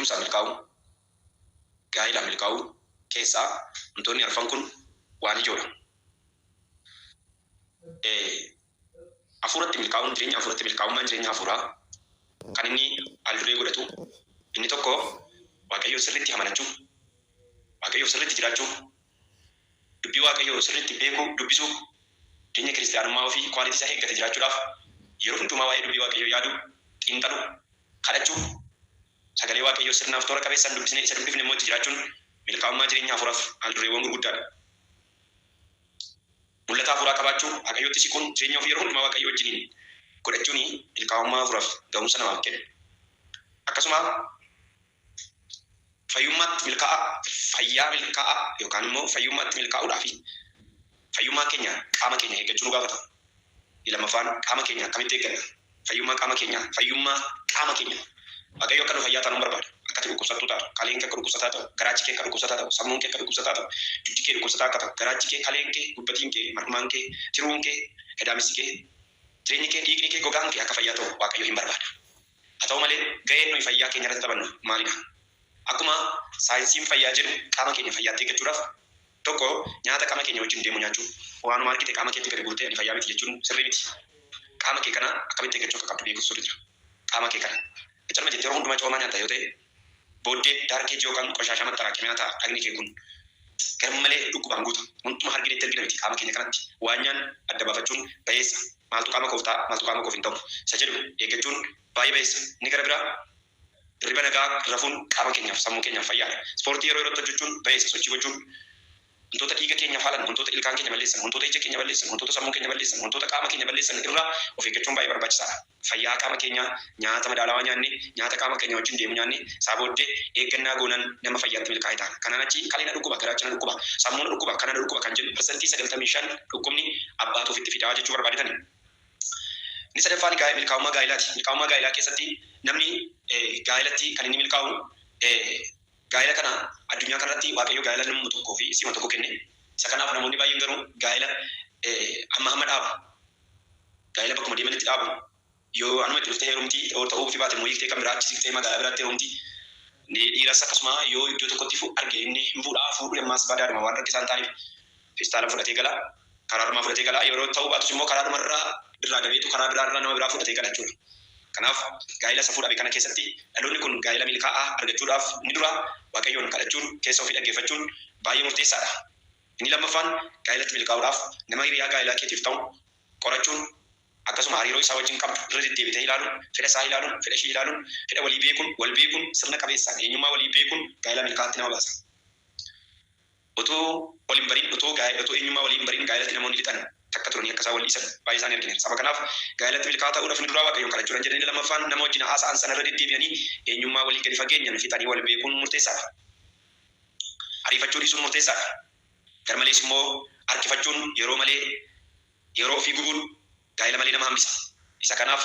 Beekumsaan milkaa'uu, gaa'ilaan milkaa'uu keessaa wantoonni arfan kun waan ijoodha. Hafuuratti milkaa'uun jireenya hafuuratti milkaa'ummaan jireenya hafuuraa kan inni haal-duree godhatu inni tokko Waaqayyoon sirriitti amanachuu, Waaqayyoof sirriitti jiraachuu, dubbii Waaqayyoo sirriitti beekuu, dubbisuu, jireenya kiristiyaanummaa ofii quality isaa eeggate jiraachuudhaaf yeroo hundumaa waa'ee dubbii Waaqayyoo yaaduu, xiinxaluu, kadhachuu, sagalee Waaqayyoo sirnaaf toora qabeessaan dubbisnee isa dubbifne immoo itti jiraachuun milkaa'ummaa jireenya hafuuraaf haal-dureewwan gurguddaadha. Mul'ata hafuuraa qabaachuu, Waaqayyootti siquun, jireenya ofii yeroo hundumaa Waaqayyo wajjiniin godhachuun milkaa'ummaa hafuuraaf ga'umsa namaaf kenna. Akkasuma fayyummaatti milkaa'aa, fayyaa milkaa'aa yookaan immoo fayyummaatti milkaa'uudhaaf fayyummaa keenya qaama keenya eeggachuu nu gaafata. Inni lammaffaan qaama keenya akkamitti eegganna? Fayyummaa qaama keenyaa, fayyummaa qaama keenya. Waaqayyo akka nu fayyaa taanu hin barbaada. Akka ati dhukkubsattuu taatu, kaleen kee akka dhukkubsataa ta'u, garaachi kee akka dhukkubsataa ta'u, sammuun kee akka dhukkubsataa ta'u, dugdi kee dhukkubsataa akka ta'u, garaachi kee, kaleen kee, gubbatiin kee, mar'umaan kee, tiruun kee, gadaamessi kee, jireenyi kee, dhiigni kee, gogaan kee akka fayyaa ta'u Waaqayyo hin barbaada. Haa ta'u malee ga'een nuyi fayyaa keenya irratti taphannu maalidha? Akkuma saayinsiin fayyaa jedhu qaama keenya fayyaatti eeggachuudhaaf tokko nyaata qaama keenya wajjin deemu nyaachuu. Waanuma argite qaama keetti gadi guurtee ani fayyaa miti jechuun sirrii miti. Qaama kee kana akkamitti eeggachuu akka qabdu beekuutu sirra jira. Qaama kee kana calma jettee yeroo hundumaa coomaa nyaatta yoo ta'e booddee daarkeejii yookaan qoshaashaa maxxaraaqimiyaa ta'a dhagni kee kun garmalee dhukkubaan guuta. Wantuma arginetti argina miti qaama keenya kanatti waan nyaannu adda baafachuun bayeessa. Maaltu qaama koof ta'a maaltu qaama koof hin ta'u isa jedhu eeggachuun baay'ee bayeessa. Inni gara biraa hirriba nagaa rafuun qaama keenyaaf sammuu keenyaaf fayyaadha. Ispoortii yeroo yerootti hojjechuun bayeessa sochii gochuun wantoota dhiiga keenya faalan, wantoota ilkaan keenya balleessan, wantoota ija keenya balleessan, wantoota sammuu keenya balleessan, wantoota qaama keenya balleessan irraa of eeggachuun baay'ee barbaachisaadha. Fayyaa qaama keenyaa nyaata madaalawaa nyaannee, nyaata qaama keenya wajjin deemu nyaannee, isaa booddee eeggannaa goonan nama fayyaatti milkaa'e taana. Kanaan achi kalee na dhukkuba, garaacha na dhukkuba, sammuu na dhukkuba, kana na dhukkuba kan jennu 95% dhukkubni abbaatu ofitti fidaa jechuu barbaadetani. Inni sadaffaan milkaa'ummaa gaa'ilaati. Milkaa'ummaa gaa'ilaa keessatti namni gaa'ilatti kan inni milkaa'u gaa'ila kana addunyaa kanarratti Waaqayyo gaa'ila namuma tokkoo fi si'uma tokko kenne. Isa kanaaf namoonni baay'een garuu gaa'ila hamma hamma dhaabu. Gaa'ila bakkuma deemanitti dhaabu. Yoo anuma itti dhuftee heerumti, yoo ta'uu fi baate immoo hiiktee kan biraa achi siqtee magaalaa biraatti heerumti. Dhiiras akkasuma yoo iddoo tokkotti arge inni hin fuudha, fuudhu ammaas badaadhuma waan rakkisaa hin taaneef feestaala fudhatee gala. Karaadhumaa fudhatee gala. Yeroo ta'uu baatus immoo karaadhumarraa irraa dabeetu karaa biraarraa nama biraa fudhatee gala jechuudha. Kanaaf gaa'ila safuu dhabe kana keessatti dhaloonni kun gaa'ila milkaa'aa argachuudhaaf inni dura Waaqayyoon kadhachuun keessa ofii dhaggeeffachuun baay'ee murteessaadha. Inni lammaffaan gaa'ilatti milkaa'uudhaaf nama hiriyaa gaa'ilaa keetiif ta'u qorachuun akkasuma hariiroo isaa wajjin qabdu irra deddeebitee ilaaluun, fedha isaa ilaaluun, fedha ishee ilaaluun, fedha walii beekuun, wal beekuun, sirna qabeessaan eenyummaa walii beekuun gaa'ila milkaa'aatti nama baasa. Utuu wal hin barin, utuu gaa'e, utuu eenyummaa walii hin barin gaa'elatti namoonni lixan takka turanii akka isaan wal dhiisan baay'ee isaanii argineerra. Saba kanaaf gaa'elatti milkaa'aa ta'uudhaaf inni duraa Waaqayyoon kadhachuudhan jedhe. Inni lammaffaan nama wajjin haasa'an sana irra deddeebi'anii eenyummaa walii gadi fageenyan fixanii wal beekuun murteessaadha. Ariifachuu dhiisuun murteessaadha. Garmalees immoo harkifachuun yeroo malee yeroo ofii gubuun gaa'ela malee nama hambisa. Isa kanaaf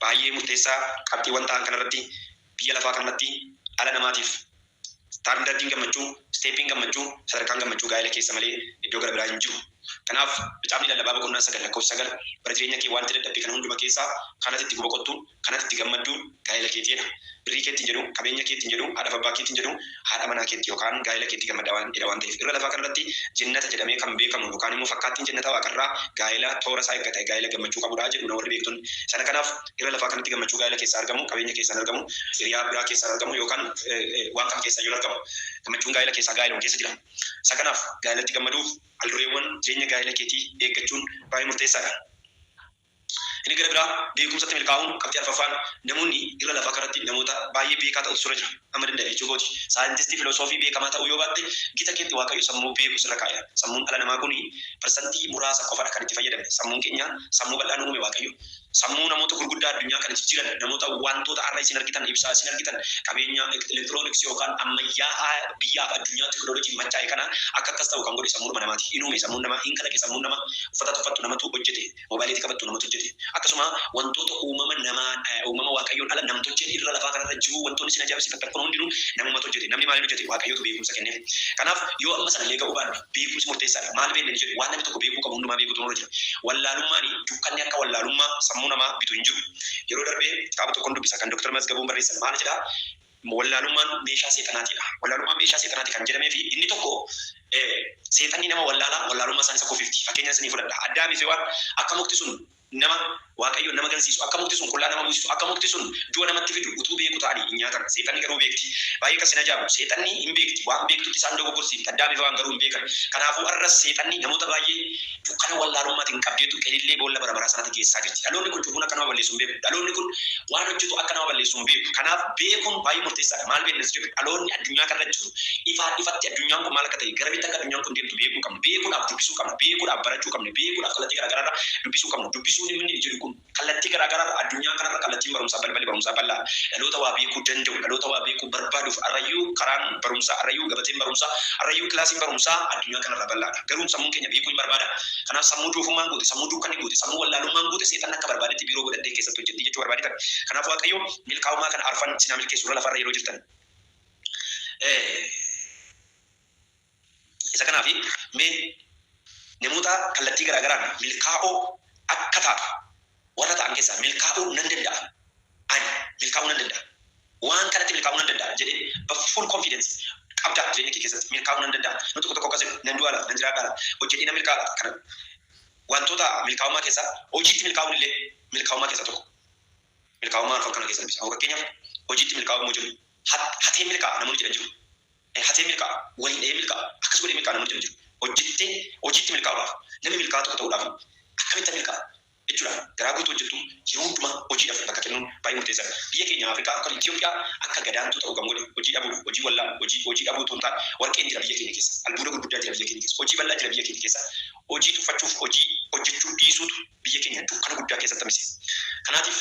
baay'ee murteessaa qabxiiwwan ta'an kanarratti biyya lafaa kanarratti dhala namaatiif Istaandardiin gammachuu, isteeppiin gammachuu, sadarkaan gammachuu gaa'ela keessa malee iddoo gara biraa hin jiru. Kanaaf Macaafni Lallabaa boqonnaa 9 lakkoofsa 9 bara jireenya kee wanti dadhabde kana hunduma keessaa kan ati itti boqottu, kan ati itti gammaddu gaa'ela keeti jedha. Birrii keetti hin jedhu, qabeenya keetti hin jedhu, haadhaaf abbaa keetti hin jedhu, haadha manaa keetti yookaan gaa'ela keetti gammadda waan jedha waan ta'eef. Irra lafaa kanarratti jennata jedhamee kan beekamu yookaan immoo fakkaattiin jennata waaqarraa gaa'ela toora isaa eeggate gaa'ela gammachuu qabudha jedhu warri beektonni. Sana kanaaf irra lafaa kanatti gammachuu gaa'ela keessaa argamu, qabeenya keessaan argamu, hiriyaa biraa keessaan argamu yookaan waan kam keessaa iyyuu hin argamu. Gammachuun gaa'ela keessaa gaa'eluma keessa jira. Isa kanaaf gaa'elatti gammaduuf aldureewwan jireenya gaa'ela keetii eeggachuun baay'ee murteessaadha. Inni gara biraa beekumsatti milkaa'uun qabxii arfaffaan namoonni irra lafaa kanatti namoota baay'ee beekaa ta'utu sirra jira. Amma danda'e jechuu kooti. Saayintistii filosoofii beekamaa ta'uu yoo baatte gita keetti Waaqayyo sammuu beeku sirra kaa'eera. Sammuun dhala namaa kun parsantii muraasa qofadha kan itti fayyadamne. Sammuun keenya sammuu bal'aa nu uume Waaqayyo. Sammuu namoota gurguddaa addunyaa kana jijjiiran, namoota wantoota har'a isin argitan, ibsaa isin argitan, qabeenya elektirooniksii yookaan ammayyaa'aa biyyaaf addunyaa teknooloojiin machaa'e kana akka akkas ta'u kan godhe sammuudhuma namaati. Hin uume sammuun namaa, hin kalaqe sammuun namaa, uffata uffattu namatu hojjete, moobaayilii qabattu namatu hojjete. Akkasuma wantoota uumama namaa, uumama Waaqayyoon ala namtolcheen irra lafaa kanarra jiru wantoonni isin ajaa'ibsiifattan kun hundinuu namumatu hojjete. Namni maaliin hojjete? Waaqayyotu beekumsa kenneef. Kanaaf yoo amma sana illee ga'uu baanne beekumsi murteessaadha. Maal beekne ni jedhu waan namni tokko beekuu qabu hundumaa beekuutu nurra jira. Wallaalummaan dukkanni akka wallaalummaa sammuu namaa bitu hin jiru. Yeroo darbee kitaaba tokkon dubbisa kan Dr. Mazgabuun barreessan maal jedhaa? Wallaalummaan meeshaa seexanaatiidha. Wallaalummaan meeshaa seexanaati kan jedhamee fi inni tokko seexanni nama wallaalaa wallaalummaa isaan isa kufifti. Fakkeenya isinii fudhadha. Addaamii fi Hewaan akka mukti sun nama Waaqayyoon nama gansiisu, akka mukti sun qullaa nama buusisu, akka mukti sun du'a namatti fidu utuu beeku ta'anii hin nyaatan. Seexanni garuu beekti. Baay'ee kan isin ajaa'ibu seexanni hin beekti. Waan beektutti isaan dogoggorsiifti. Addaamii fi Hewaan garuu hin beekan. Kanaafuu har'as seexanni namoota baay'ee dukkana wallaalummaatiin qabdeetu qilillee boolla bara baraa sanatti geessaa jirti. Dhaloonni kun cubbuun akka nama balleessu hin beeku. Dhaloonni kun waan hojjetu akka nama balleessu hin beeku. Kanaaf beekuun baay'ee murteessaadha. Maal beekna jedhu dhaloonni addunyaa kanarra jiru ifaa ifatti addunyaan kun maal akka ta'e, garamitti akka addunyaan kun deemtu beekuu qabna. Beekuudhaaf dubbisuu qabna. Beekuudhaaf barachuu qabna. Beekuudhaaf kallattii garaagaraarra dubbisuu qabna. Dubbisuun inni jedhu kun kallattii garaagaraarra addunyaa kanarra kallattiin barumsaa balballi barumsaa bal'aa. Dhaloota waa beekuu danda'u, dhaloota waa beekuu barbaaduuf arrayyuu karaan barumsaa, arrayyuu gabateen barumsaa, arrayyuu kilaasiin barumsaa addunyaa kanarra bal'aadha. Garuu sammuun keenya beekuu hin barbaada. Kanaaf sammuu doofummaan guute, sammuu dukkanni guute, sammuu wallaalummaan guute seexanni akka barbaadetti biiroo godhattee keessatti hojjetti jechuu barbaadetan. Kanaaf Waaqayyo milkaa'ummaa kana arfan sinaa milkeessu irra lafarra yeroo jirtan. Isa kanaaf mee namoota kallattii garaagaraan milkaa'oo akka taatu warra ta'an keessaa milkaa'uu nan danda'a. Ani milkaa'uu nan danda'a. Waan kanatti milkaa'uu nan danda'a jedhee full confidence qabdaa jireenya kee keessatti milkaa'uu nan danda'a. Nu tokko tokko akkas jedhu, nan du'a laata, nan jiraadhaa laata, hojjedhee nan milkaa'a laata. Kana wantoota milkaa'ummaa keessaa hojiitti milkaa'uun illee milkaa'ummaa keessaa tokko. Milkaa'ummaa arfan kana keessaa dubbisa. Fakkeenyaaf hojiitti milkaa'uu immoo jiru. Hatee milkaa'a namoonni jedhan jiru. Hatee milkaa'a, waliin dhahee milkaa'a, akkas godhee milkaa'a namoonni jedhan jiru. Hojjettee hojiitti milkaa'uudhaaf, namni milkaa'aa tokko ta'uudhaaf akkamitti milkaa'a jechuudha. Garaa guutuu hojjettu, yeroo hundumaa hojiidhaaf bakka kennuun baay'ee murteessaadha. Biyya keenya Afrikaa akka Itoophiyaa akka gadaantuu ta'u kan godhe hojii dhabuudha. Hojii wallaalu, hojii dhabuu otoo hin taane warqeen jira biyya keenya keessa. Albuuda gurguddaa jira biyya keenya keessa. Hojii bal'aa jira biyya keenya keessa. Hojii tuffachuuf hojii hojjechuu dhiisuutu biyya keenya dukkana guddaa keessatti hambise. Kanaatiif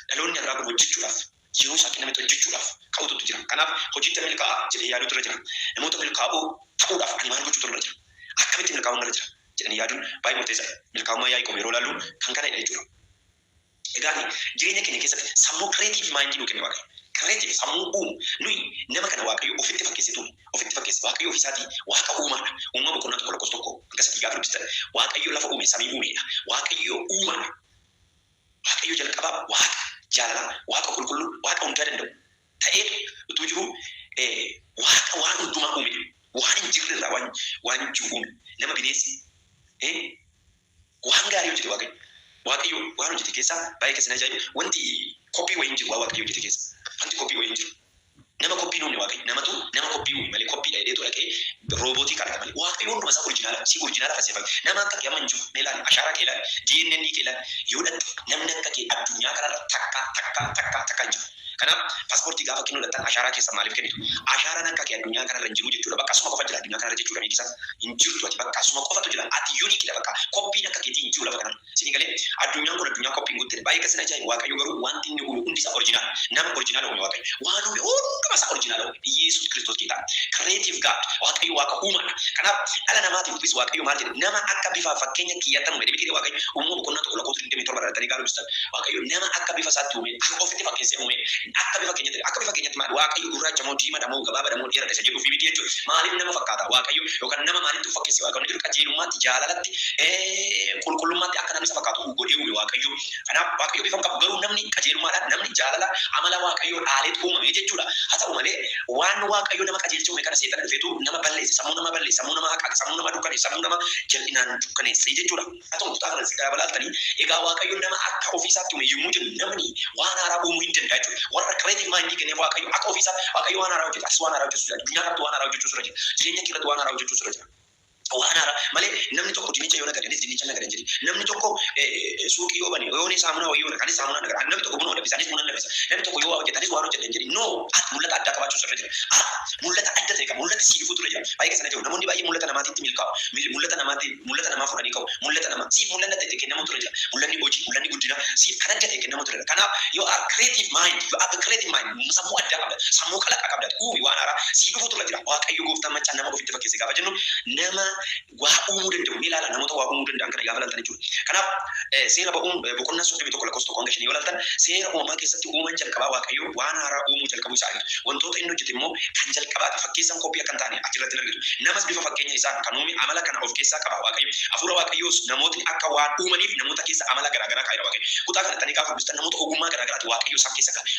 dhaloonni har'aa kun hojjechuudhaaf yeroo isaa kennametti hojjechuudhaaf ka'uutu jira. Kanaaf hojiitti milkaa'a jedhee yaaduutu irra jira. Namoota milkaa'oo ta'uudhaaf ani maal gochuutu irra jira? Akkamitti milkaa'uun irra jira? Jedhanii yaaduun baay'ee murteessaadha. Milkaa'ummaa Yaaqoob yeroo ilaallu kan kanadha jechuudha. Egaa jireenya keenya keessatti sammuu creative mind nuu kenne Waaqayyo. Creative sammuu uumu. Nuyi nama kana Waaqayyo ofitti fakkeessee uume. Ofitti fakkeesse. Waaqayyo ofiisaatii Waaqa uumaadha. Uumama boqonnaa 1 lakkoofsa 1 hanga 3 gaafa dubbistan Waaqayyo lafa uume, samii uumeedha. Waaqayyo uumaadha. Waaqayyo jalqabaa Waaqa jaalalaa, Waaqa qulqulluu, Waaqa hundaa danda'u ta'eetu utuu jiruu Waaqa waan hundumaa uumedha. Waan hin jirre irraa waan jiru uume. Nama, bineensi, waan gaarii hojjete Waaqayyo. Waaqayyo waan hojjete keessaa baay'ee keessa na ajaa'ibu wanti koppii wayii hin jiru waan Waaqayyo hojjete keessa. Wanti koppii wayii hin jiru. Nama koppii hin uumne Waaqayyo. Namatu nama koppii uume malee koppiidha jedheetu dhaqee roobootii kalaqe malee. Waaqayyo hunduma isaa original si original fakkeeffame. Nama akka kee amma hin jiru. Mee ilaali, ashaaraa kee ilaali, DNA kee ilaali. Yoo dhaqxe namni akka kee addunyaa kanarra takka takka takka takka hin jiru. Kanaaf paaspoortii gaafa kennuu dhaqxan ashaaraa keessan maaliif kennitu? Ashaaraan akka kee addunyaa kanarra hin jiru jechuudha. Bakka suma qofa jira addunyaa kanarra jechuudha. Miikisa hin jirtu ati, bakka suma qofatu jira. Ati unique dha, bakka koppiin akka keetii hin jiru lafa kanarra. Isinii galee, addunyaan kun addunyaa koppiin guuttedha. Baay'ee kan isin ajaa'ibu Waaqayyo garuu wanti inni uume hundi isaa original. Nama original uume Waaqayyo. Waan uume hunduma isaa original uume. Yesuus Kiristoos Geetaa. Creative God. Waaqayyo Waaqa uumaadha. Kanaaf dhala namaatiifis Waaqayyo maal jedhe? Nama akka bifa fakkeenya kiyyaatti uume. Miti Waaqayyo Uumama boqonnaa 1 lakkoofsa 27 irratti gaafa dubbistan Waaqayyo nama akka bifa isaatti uume, akka ofitti fakkeessee uume, akka bifa keenyatti. Akka bifa keenyatti maali? Waaqayyo gurraacha moo diimaadha moo gabaabaadha moo dheeraadha isa jedhuuf miti jechuudha. Maaliif nama fakkaata Waaqayyo yookaan nama maalitti of fakkeesse Waaqayyo jedhu? Qajeelummaatti, jaalalatti, qulqullummaatti akka namni isa fakkaatu godhee uume Waaqayyo. Kanaaf Waaqayyo bifa hin qabu, garuu namni qajeelummaadhaan, namni jaalala amala Waaqayyoo dhaaleetu uumame jechuudha. Haa ta'u malee waan Waaqayyo nama qajeelchee uume kana seexana dhufeetu nama balleesse, sammuu nama balleesse, sammuu nama haqaaqe, sammuu nama dukkaneesse, sammuu nama jal'inaan dukkaneesse jechuudha. Haa ta'u kutaa kana gaafa ilaaltanii, egaa Waaqayyo nama akka ofiisaatti uume yommuu jennu namni waan haaraa uumuu hin danda'a jechuudha. Warra creative mind kenneef Waaqayyo akka ofiisaatti Waaqayyo waan haaraa hojjeta. Atis waan haaraa hojjechuu jira. Addunyaa kanatti waan haaraa hojjechuu sirra jira. Jireenya kee irratti waan haaraa hojjechuu sirra jira. Waan haaraa malee namni tokko dinnicha yoo nagade anis dinnicha nagada hin jedhin. Namni tokko suuqii yoo bane yoo saamunaa wayii yoo nagade anis saamunaa nagada. Namni tokko buna danfisa, anis buna danfisa. Namni tokko yoo waa hojjete anis waan hojjedha hin jedhin. No, ati mul'ata addaa qabaachuu sirra jira. Ati mul'ata adda ta'e qaba. Mul'ati sii dhufuutu irra jira. Baay'ee keessa na jiru. Namoonni baay'ee mul'ata namaatitti milkaa'u. Mul'ata namaatti mul'ata namaa fudhanii ka'u. Mul'ata namaa siif mul'anni adda ta'e kennamuutu irra jira. Mul'anni hojii, mul'anni guddinaa siif kan adda ta'e kennamuutu irra jira. Kanaaf you are creative mind. You have a creative mind. Sammuu addaa qabda. Sammuu kalaqaa qabda. Uumi, waan haaraa sii dhufuutu irra jira. Waaqayyo gooftaan maccaa nama ofitti fakkeesse gaafa jennu nama waa uumuu danda'u. Ni ilaala, namoota waa uumuu danda'an kana gaafa ilaaltan jechuudha. Kanaaf Seera Ba'uun boqonnaa 31 lakkoofsa 1 hanga 5 yoo ilaaltan seera uumamaa keessatti uuman jalqabaa Waaqayyo waan haaraa uumuu jalqabuu isaa argitu. Wantoota inni hojjete immoo kan jalqabaati. Fakkeessaan koppii akka hin taane achirratti hin argitu. Namas bifa fakkeenya isaan kan uume amala kana of keessaa qaba Waaqayyo. Hafuura Waaqayyoos namootni akka waan uumaniif namoota keessa amala garaagaraa kaa'eera Waaqayyo. Kutaa kanatti gaafa dubbistan namoota ogummaa garaagaraati Waaqayyo isaan keessa kaa'e.